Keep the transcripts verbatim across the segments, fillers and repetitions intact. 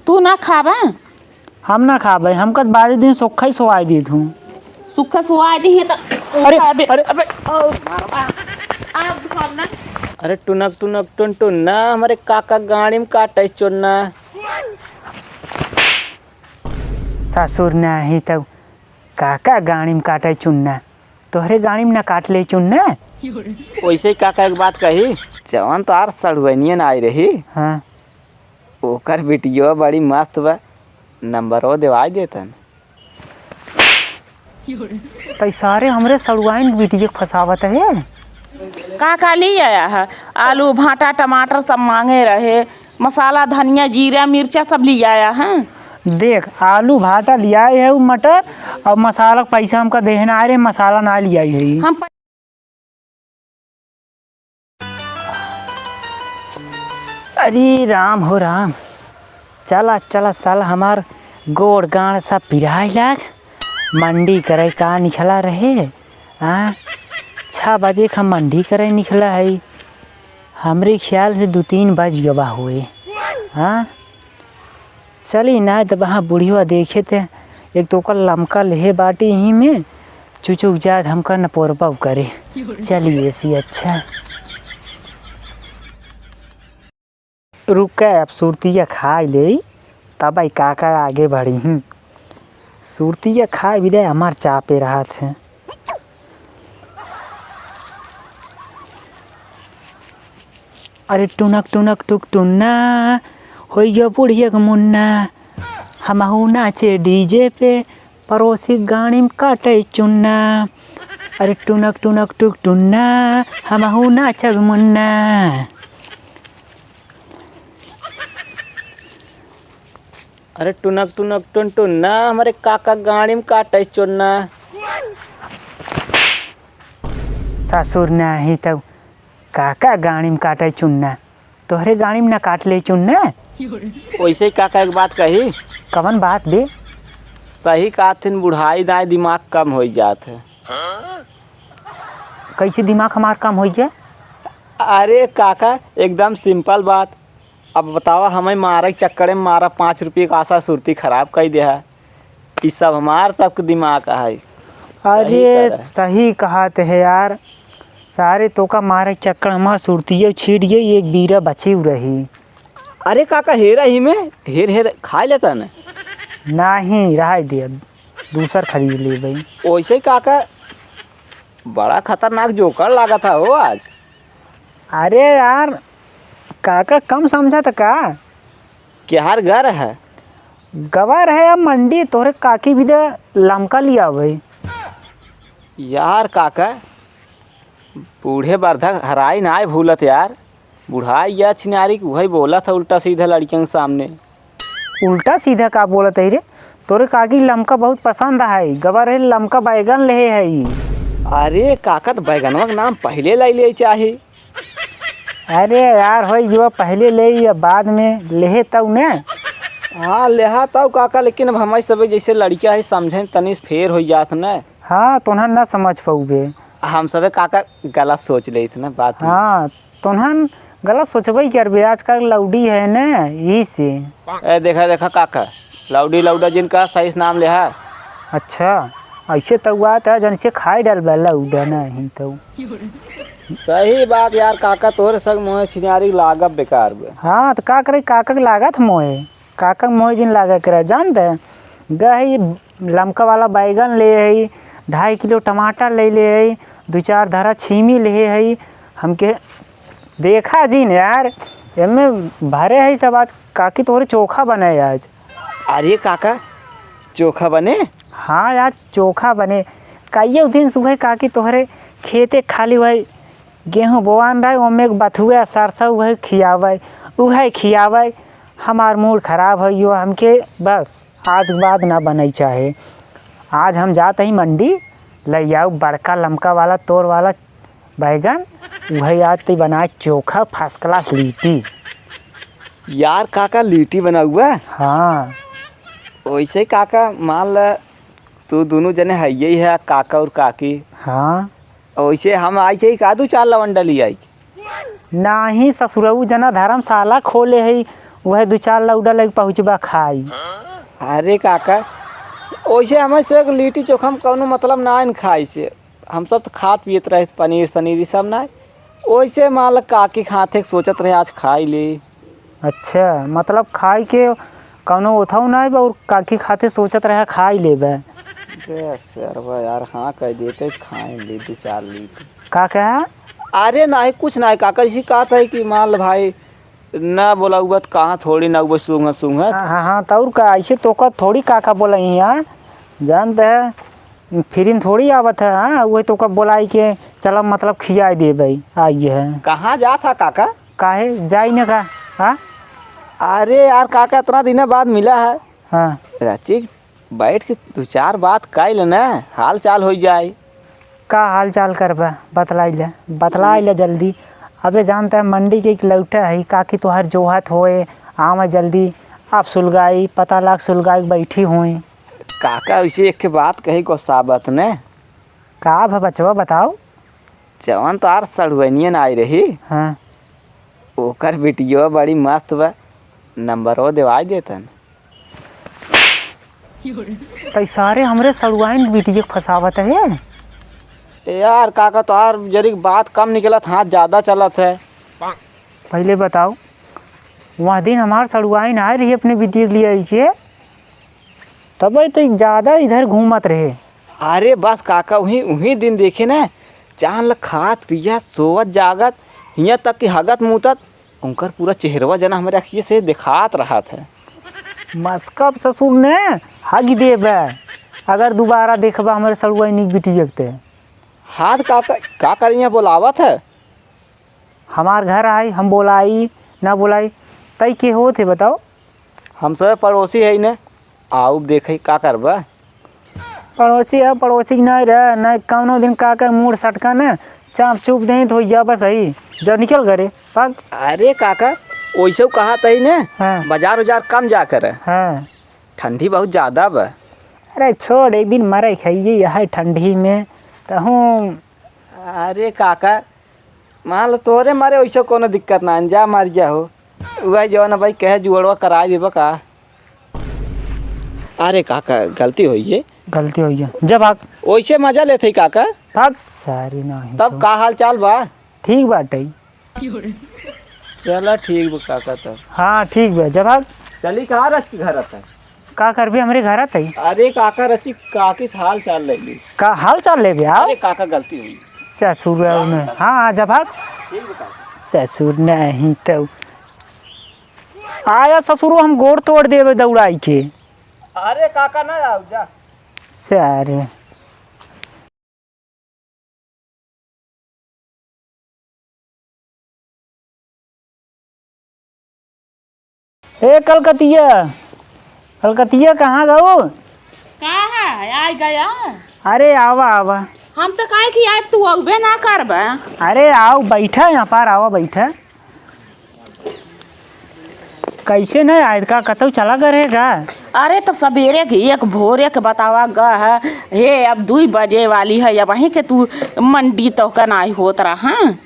तू ना खाबे? हम ना खाबे, हमका त बारी दिन सुक्खा ही सोआई देत हूँ। सुक्खा सोआई दी है त अरे, खाबे। अरे, अबे। ओ, आ, आ, खाब ना। अरे टुनक टुनक टुन टुन ना, हमरे काका गाड़ी में काटे चुन्ना। ससुर नाही तब काका गाड़ी में काटे चुन्ना, तोहरे गाड़ी में ना काट ले चुन्ना। वैसे ही काका एक बात कही, जवन तोहार सड़ुआइनियन आई रही, हाँ। ओकर बिटियो बड़ी मस्त बा, नंबरो देवाई देतन। तई सारे हमरे सड़ुआइन बिटियो के फंसावत है। का का ले आया है? आलू, भाटा, टमाटर सब मांगे रहे, मसाला, धनिया, जीरा, मिर्चा सब ले आया है। देख, आलू, भाटा ले आए है, उ मटर और मसाला के पैसा हमका देहे ना आए रहे, मसाला ना ले आई है। हम प- अरे राम हो राम, चला चला साला, हमार गोड़ गाड़ सब पिराए लाग। मंडी करे का निकला रहे, हाँ, छः बजे का मंडी करे निकला है। हमरे ख्याल से दो तीन बज गवा हुए। हाँ, चली ना, तब हाँ बुढ़िया देखे थे, एक तो ओकर लमका लेहे बाटी यहीं में, चुचुक जात हमका न पोरबा करे। चली ऐसी अच्छा। रुका, अब सुरतिया खाई ले, तब आई काका आगे बढ़ी। हम्म, सुरतिया खाई भी दे, हमार चापे रहत है। अरे टुनक टुनक टुक टुन्ना, होइयो बुढ़िया के मुन्ना, हमहू नाचे डीजे पे, पड़ोसी गाड़ी में काटे चुन्ना। अरे टुनक टुनक टुक टुन्ना, हमहू नाचब मुन्ना। अरे टुनक टुनक टुन टुन्ना, हमरे काका गाड़ी में काटे चुन्ना। ससुर नाही तब काका गाड़ी में काटे चुन्ना, तोहरे गाड़ी में ना काट ले चुन्ना। वैसे ही काका एक बात कही। कवन बात बे? सही कहत हिन, बुढ़ाई दाई दिमाग कम होइ जात है। कैसे दिमाग हमार कम होइ गया? अरे काका, एकदम simple बात। अब बतावा, हमें मारे के चक्कर में मारा पाँच रुपये का आशा सुरती खराब कई दे है। ई सब हमार सबके दिमाग है। अरे सही कहत है यार, सारे तोका मारे के चक्कर हमार सुरतिये छीट गई, एक बीरा बची रही। अरे काका, हेरा ही में हेर हेर खाए लेता न। नाही, रहाई दे, अब दूसर खरीद लेबे। ओइसे काका, बड़ा खतरनाक जोकर लागत है हो आज। अरे यार, काका कम समझत का? केहार घर है? गवा रहे अब मंडी, तोहरे काकी भी दे लमका लिया भाई। यार काका, बूढ़े बरधक हराई नाय भूलत यार। बुढ़ाई या छिनारी के उहई बोलत है उल्टा सीधा लड़कियन के सामने। उल्टा सीधा का बोलत है रे? तोरे काकी लमका बहुत पसंद है, गवा रहे लमका बैगन लेहे है। अरे काका, त बैगनवा के नाम पहिले लाई ले चाही। अरे यार, होई जो पहिले ले या बाद में लेहे तब ने। हाँ, लेहा तब काका, लेकिन अब हमारी सबे जैसे लड़किया है, समझे में तनी फेर हो जात न। हाँ, तोहन न समझ पउबे। हम सबे काका गलत सोच लेत न बात में। हाँ, तोहन गलत सोचबे करबे, आजकल लौडी है न, यही से। ए, देखा, देखा काका, लौडी लौडा जिनका सही से नाम लेहा। अच्छा, ऐसे तो बात है, जन से खाई डालबे लौडा नहीं तो। सही बात यार काका, तोहरे संग मोहे छिनारी लागब बेकार बे। हाँ, तो का करे, काका के लागत मोहे, काका के मोहे जिन लागा करे, जान दे, गए है लमका वाला बैगन ले है, ढाई किलो टमाटर ले ले है, दो चार धरा छीमी ले है, हमके देखा जिन यार, एमे भरे है सब। आज काकी तोहरे चोखा बने आज। अरे काका, चोखा बने? हाँ यार, चोखा बने। कइयो दिन सुबह काकी तोहरे खेते खाली हुए गेहूँ बोआन रहे, ओमे एक बथुआ सरसों उहे खियावे, उहे खियावे। हमार मूड खराब होइ गयो, हमके बस आज के बाद ना बनई चाहे। आज हम जात ही मंडी, ले आउ बड़का लमका वाला तोर वाला बैगन, उहे आज ते बनाए चोखा first class लीटी। यार काका, लीटी बनाउआ? हाँ। वैसे काका, मान ल तू दुनू जने हइये है, काका और काकी। हाँ। वैसे हम आई थे का दू चार लवंडा ले आई? नाही ससुरऊ, जना धर्मशाला खोले है, वह दू चार लौड़ा लग पहुँचबा खाई। अरे काका, ओइसे हमें से एक लिट्टी चोखा में कौनो मतलब ना आइन खाई से। हम सब तो खात पियत रहे पनीर सनीर ई सब ना। ओइसे मान ल काकी खाते सोचत रहे आज खाई ले। अच्छा, मतलब खाई के कौनो ओथाऊ ना बा और काकी खाते सोचत रहे खाई लेबे। बे सरवा यार, हाँ कह देते खाए ले दू चार लिट्टी। का कहा? अरे नाही, कुछ नाही काका, इसी कहत है कि मान ल भाई ना बोलाउबा त कहाँ थोड़ी ना उबे सूंघत सूंघत। हाँ, हाँ, हाँ, त और का, ऐसे तोका थोड़ी काका बोलाई यहाँ, जानत है, फिरिन थोड़ी आवत है, हाँ, वही तोका बोलाई के चला, मतलब, खियाई देबे, आइए है। कहाँ जात है काका? काहे, जाई ना का, हाँ? अरे यार काका, इतना दिन बाद मिला है। हाँ। रचिक बैठ के दू चार बात कइल न, हाल चाल होइ जाए। का हाल चाल करबा? बतलाई ले, बतलाई ले जल्दी। अबे जानत है मंडी के एक लौटा है, काकी तोहार जोहत होए, आवा जल्दी। अब सुलगाई, पता लाग सुलगाई बैठी होई। काका, वैसे एक बात कही, गुस्साबत न। का भा बचवा, बताओ। जवन तोहार सड़ुआइनियन आई रही, हाँ। ओकर वीडियो बड़ी मस्त बा, नंबरो देवाई देतन। तई सारे हमरे सड़ुआइन बिटिया के फंसावत है। ए यार काका, तोहार जरी बात कम निकलत, हाथ ज्यादा चलत है। पहले बताओ, वह दिन हमार सड़ुआइन आए रही अपने बिटिया के लिए आई के, तब तो ज्यादा इधर घूमत रहे। अरे बस काका, वही, वही दिन देखे ना, चान ल खात पियत सोवत जागत, हियाँ तक कि हगत मूतत, उनकर पूरा चेहरवा जना हमरे अखिए से देखात रहत है। मस्कब ससुर ने हग देबे, अगर दोबारा देखबा हमरे सड़ुआइनी बिटिया के ते। हाथ का, का, का करिया बोलावत है? हमार घर आई, हम बोलाई, ना बोलाई, तई के होत है बताओ? हम सब पड़ोसी है ने, आउब देखे का करबा? पड़ोसी है, पड़ोसी के नहीं रह, नहीं कौनो दिन का के मूड़ सटका न, चाप चुप दें तो हो जा बस ही, जब निकल घरे, पग। अरे काका, ओइसे कहा तही ने, हाँ। बाजार उजार कम जा करे। हाँ। ठंडी बहुत ज्यादा बा। अरे छोड़, एक दिन मरे खाइए यह ठंडी में, तहूँ। अरे काका, मान लो तोरे मारे ओइसे कौनो दिक्कत ना, जा मर जा हो। वही जौन भाई कहे जुड़वा कराई देबा का। अरे काका, गलती होई है। गलती होई है। जा भाग। ओइसे मजा लेत है काका। भाग। सारी नहीं तब तो। का हाल चाल बा? ठीक बाटे। चला ठीक बा काका तब। हाँ, ठीक बा। जा भाग। चली कहाँ रच के घर आता? का करबे हमरे घर आते? अरे काका रची काकी से हाल चाल ले ली। का हाल चाल लेबे आओ? अरे काका गलती हुई। ससुर में। हाँ, हाँ, जा भाग। ठीक बा काका। ससुर नहीं तो। आया ससुरो हम गोड़ तोड़ देबे दौड़ाई के। अरे काका ना आओ जा। सारे। ए कलकतिया, कलकतिया कहाँ गऊ? का है? आ गया? अरे आवा, आवा। हम तो कहे कि आज तू अउबे ना करबा। अरे आओ, बैठा यहाँ पर, आवा, बैठा। कैसे नहीं आए का, कतौ चला गए रहे का? अरे तो सबेरे के एक भोरे के बतावा ग है, हे अब दुई बजे वाली है, अब वहीं के तू मंडी तो का नाई होत रहा, हाँ?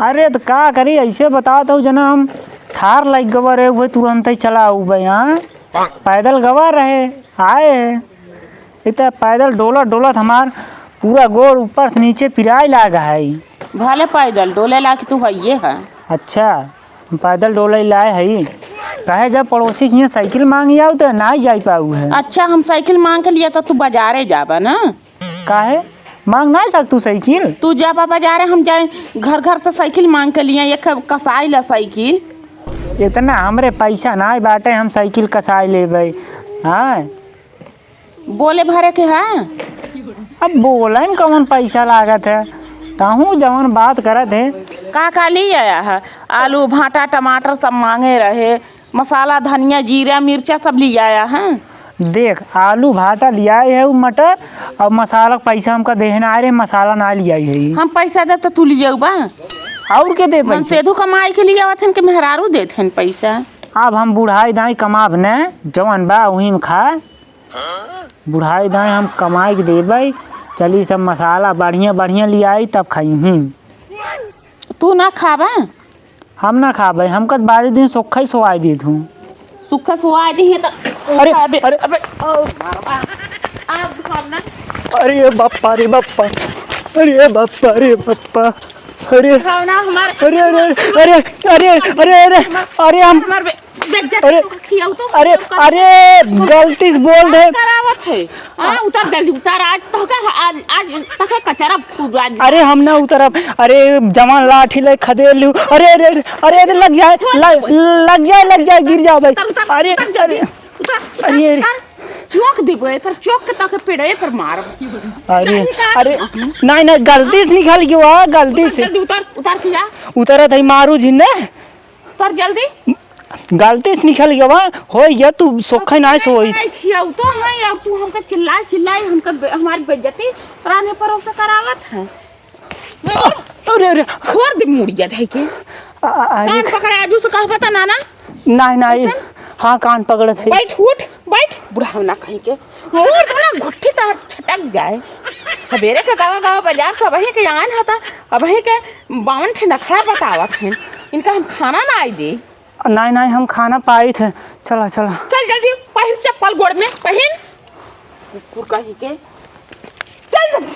अरे तो का करी, ऐसे बताओ तो जना हम थार लाइक गवा रहे, वह तुरंत ही चला आऊ बे, हाँ? पैदल गवा रहे, आए है। इत पैदल डोलत डोलत हमार पूरा गोड़ ऊपर से नीचे पिराए लाग है। भले पैदल डोले लाग तू हइये है। अच्छा, हम पैदल डोले लाए है। काहे जब पड़ोसी के यहाँ साइकिल मांग आऊ तो ना जाई पाऊ है। अच्छा, हम साइकिल मांग के लिए तो तू बाजारे जाबा ना? काहे मांग ना सकतू साइकिल? तू जाबा बाजारे, हम जाए घर घर से साइकिल मांग के लिए, एक कसाई ला साइकिल। इतना हमरे पैसा ना बाटे, हम साइकिल कसाई लेबे। हाँ, बोले भरे के है। अब बोले में कौन पैसा लागत है, तहूँ जवन बात करत है। का का ले आया है? आलू, भाटा, टमाटर सब मांगे रहे, मसाला, धनिया, जीरा, मिर्चा सब ले आया है। देख, आलू, भाटा ले आए है, उ मटर और मसाला के पैसा हमका देहे ना आए रहे, मसाला ना ले आई है। हम पैसा देब तो तू ले आऊ बा? और के दे मन पैसा? सेधु कमाई के लिए आवत हन कि मेहरारू देत हन पैसा? अब हम बुढ़ाई दाई कमाब ने, जवन बा वही में खा। बुढ़ाई दाई हम कमाई के देबै, चली सब मसाला बढ़िया बढ़िया लियाई तब खइहीं। तू ना खाबा? हम ना खाबे, हमका बारी दिन सोखा ही सोआई दीत हूँ। सुखा सोआई दी है तो अरे, खाबे। अरे। अबे, ओ, आ, आ, दुकान ना। अरे बाप्पा रे बाप्पा, अरे बाप्पा रे बाप्पा, अरे, खाओ ना हमार अरे, अरे, अरे, अरे, अरे, अरे, अरे, हम हमार बे-, बेइज्जत अरे, तो खियाऊ तो अरे, खियाऊ का। अरे, गलती से बोल दे। करावत है। हाँ, उतर जल्दी, उतर। आज तो का, आज, आज तक कचरा खूब आज। अरे, हम ना उतरब। अरे, जवान लाठी ले खदेड़ लू। अरे, अरे, अरे, अरे, अरे, लग जाए, लग, लग जाए, लग जाए, गिर जाओ भाई। उतर, उतर, अरे, उतर जल्दी, अरे, उतर, उतर, अरे, अरे। उतर। चौक देबो, ए पर चौक के ताके पेड़े पर मारब। अरे, चाही का? अरे, नहीं, नहीं, गलती से निकल गयो, हाँ, गलती उतर, से। जल्दी उतर, उतर के जा। उतरत है, मारू झिन्ने। उतर जल्दी। गलती से निकल गया बा, हो गया, तू सोखा नाय सोई। नहीं खियाऊ तो है, और तू हमका चिल्लाई चिल्लाई हमका बे-, हमारी बेइज्जती पराने परोसे करावत है। अरे, अरे। फोड़ दे मुड़िया धई के। आ, आ, अरे। कान पकड़े, आजू से कहा पता ना ना। नहीं, नहीं। कैसन? हाँ, कान पकड़त है। बैठ, उठ, बैठ, बुढ़ावना कहीं के। मोर तो ना घुट्ठी तो छटक जाए। सवेरे के गावा गावा बाजार से अबही के आन हता, अबही के बावन ठे नखड़ा बतावत हैं। इनका हम खाना ना आई दे। नहीं, नहीं, हम खाना पाइत है। चला, चला। चल जल्दी, पहिर चप्पल गोड़ में, पहिन। कुकुर कहीं के। चल जल्दी।